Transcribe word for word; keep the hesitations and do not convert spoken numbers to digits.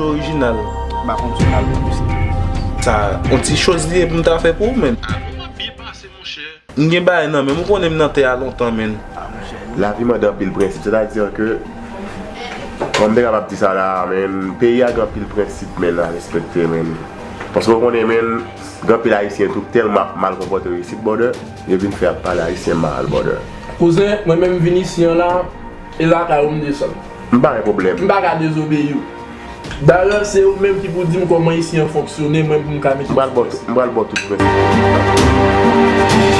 Orijinal. M pa konn si w pral pran misye. Sa, yon ti choz li ye pou m ta fè pou ou, menn. Album ap byen pase, monchè. M gen bagay nan men m, ou konnen m nan tè a lontan, menn. Lavi mande anpil prensip, sètadi ke, kòman m te kapab di sa la, menn, peyi a gen anpil prensip, menn, a respekte, menn. Paske ou konnen, menn, gen anpil Ayisyen tou k tèlman ap mal konpòte yo isit, brother, yo vin fè ap pale Ayisyen mal, brother. Kouzen, mwen menm m vin isi an la, e lakay ou m desann. M pa gen pwoblèm. M pa ka dezobeyi w. Dayè, se ou menm ki pou di m kòman isi an fonksyone, mwen pou m ka mete M pral ba w tout, m pral ba w tout prensip.